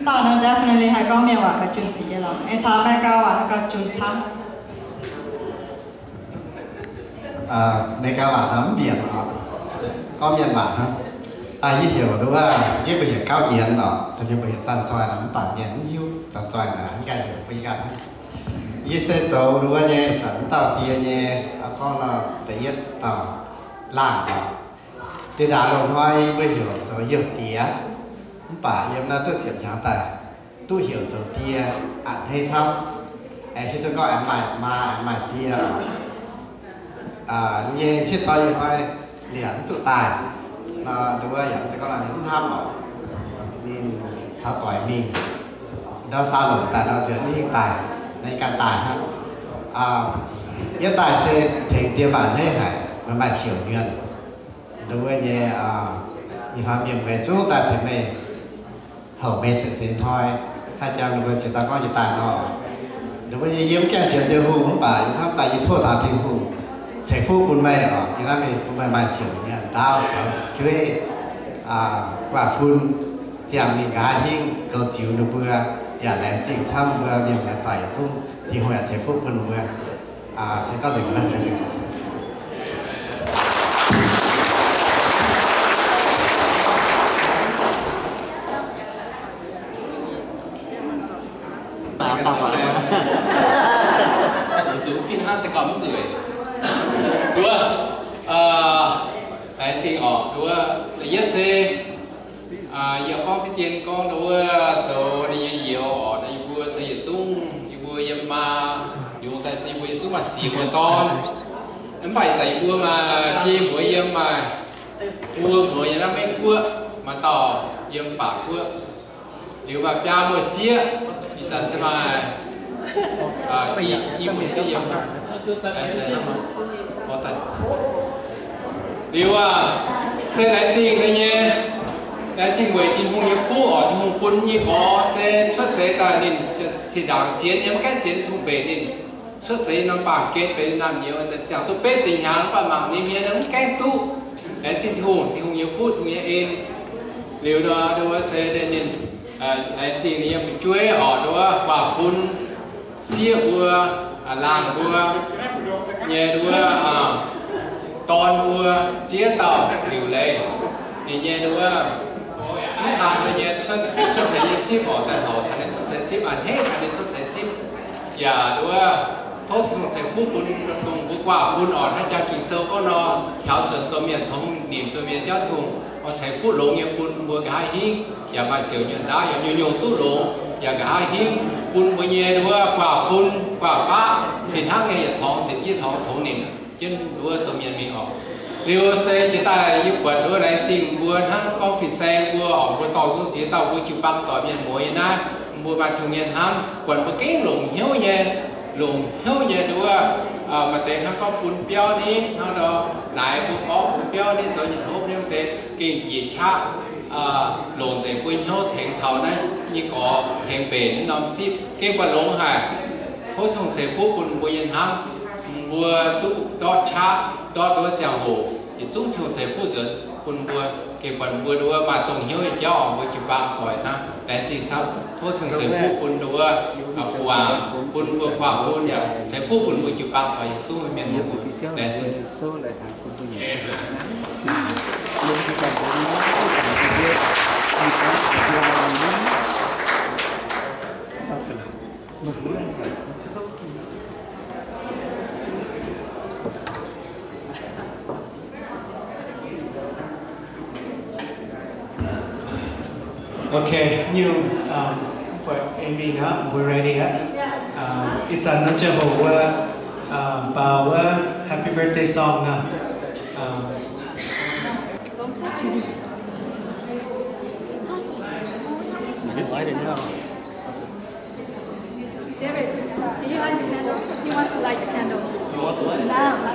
Dauh nor definitely haih gorngv mienh waac gauh jun deix yie lorqc. Aengx caux America waac nor gauh jun camv. America waac nor mv mbienc oc. Gorngv mienh waac hnangv. Yie heuc nduov, yie mbuo heuc Gauv Yienx oc. Mbuo heuc Zanh Zoih nor mv baac mienh mv hiuv Zanh Zoih naaic, mv gaengh heuc mbuo yie ganh hnangv. Yie se zoux nduov nyei, zanc mv dauh die nyei, gorngv nor da'yietv dauh laangh oc. Zinh ndaangc loz-hnoi yie mbuo heuc zoux youh diex, mv baac yiem naaiv duqv ziepc hnyangx daaih duqv heuc zoux die, a'hneiv camv. Aengx hiuv duqv gorngv aengx maaih maa aengx maaih die oc. Nyei ciev toi ih hnoi liemh mv duqv daaih nor, nduov yaac mv zeiz gorngv nor ninh mv hnamv oc. Ninh caux doic mingh, ndau saa lomc daaih nor nzuonx mv hingh daaih, ninh ganh daaih hnangv. Yie daaih se tengx die maaih a'hneiv haic, meih maaih siouc nyuonh. Nduov nyei, ih hnoi mienh mueiz zungv daaih tengx meih, houc meih cien seix hnoi, haih jangx ninh mbuo ziex dauh gorngv yie daaih nor. Ninh mbuo nyei yiem gaengh sienx Tin-Hungh mv baac yie hnamv daaih yie tov taux Tin-Hungh ceix fuqv bun meih oc. Yie hnamv meih, bun meih maaih siouc nyuonh ndaauv caux jueiv, guaax fun, ziangh mingh nqa'haav hingv goux ziux ninh mbuo, yaac laengz zingh camv mbuo mienh muoz doic yietc zungv. Tin-Hungh yaac ceix fuqv bun mbuo. Se gorngv nzengc naaiv, laengz zingh. Zuqc zinh hnangv se gorngv mv zuqc. Nduov, laengz zingh oc. Nduov, da'yietv se yie gorngv deix dien gorngv nduov zoux ninh nyei youz oc, yie mbuo se yietc zungv, yie mbuo yiem maa yungz daaih se yie mbuo yietc zungv maaih siec muoz dorn. Mv baac ih zanc yie mbuo maaih biei muoz yiem, maaih buo muoz yiem naaiv Meiv Guoqv, maaih dauh yiem Faatc Guoqv. Liuz maaih biaa muoz sieqv, ih zanc se maaih i muoz sieqv yiem. Liuz aac, se laengz zingh nyei, laengz zingh weic Tin-Hungh nyei fuqv oc. Tin-Hungh bun nyei gorx se cuotv seix daaih ninh zinh ndaangc sienx nyei, mv gaengh sienx Tin-Hungh mbenc ninh. Cuotv seix norm baamh gen benx naamh nyouz, ziangh duqv betv ziepc hnyangx, mv baac mangc ninh hmien mv gaengh duqv. Laengz zingh Tin-Hungh, Tin-Hungh nyei fuqv, Tin-Hungh nyei en. Liuz nor, nduov se ninh, laengz zingh ninh nyei fu'jueiv oc, nduov guaax fun, sieqv mbuo, laangh mbuo, nyei nduov dorn mbuo ziex dauh liuc leiz. Ninh nyei nduov mv kang nyei cuotv seix nyei zipv oc, daaih hlauc taux ninh cuotv seix zipv, a'hneiv taux ninh cuotv seix zipv. Yaac nduov tov Tin-Hungh ceix fuqv bun dongh mbuo guaax fun oc. Hnangv jaa Ging-Sou gorngv nor, taux suonc domh mienh tongx nimc domh mienh jauv, Tin-Hungh oix ceix fuqv longx nyei bun mbuo nqa'haav hingv, yaac maaih siouc nyuonh ndaauv, yaac nyungc-nyungc duqv longx, yaac nqa'haav hingv bun mbuo nyei nduov guaax fun guaax faqv fih hnangv nyei yietc torngx zipc jienv torngx tongx nimc jienv nduov domh mienh mingh oc. Liuz se jiex daaih yie buatc nduov laengz zingh mbuo hnangv gorngv fin-saeng mbuo oc, mbuo dorh zungv ziex dauh mbuo jiu-baang doic mienh muoz nyei naaiv, mbuo maaih Tin-Hungh nyei hnamv, buatc mbuo gengh longc hnyouv nyei, longc hnyouv nyei nduov. Maaih deix hnangv gorngv bun biauv ni, hnangv nor naaic mbuo gorngv bun biauv ni zoux nyei hopv ni, maaih deix gengh njiec qaqv, longc nzengc mbuo hnyouv tengx taux naaiv nyei gorx tengx mbenc norm zipv gengh buatc longx haic. Tov Tin-Hungh ceix fuqv bun mbuo nyei hnamv, mbuo duqv ndortv qaqv, ndortv nduov ziangh hoc, yietc zungv Tin-Hungh ceix fuqv nzuonx bun mbuo, gengh buatc mbuo nduov maaih dongh hnyouv nyei jauv oc, mbuo jiu-baang doic hnangv. Laengz zingh camv. Tov Tin-Hungh ceix fuqv bun nduov fu-waac, bun mbuo guaax fun yaac ceix fuqv bun mbuo jiu-baang doic yietc zungv mienh muoz. Laengz zingh. Okay, you, um, for Amy now, we're ready, huh? Um, ih zanc nor ziangh hoc wuov, um, baaux wuov happy birthday song nor. Um, David, do you like the candle? He wants to light the candle. He wants to light it? Now.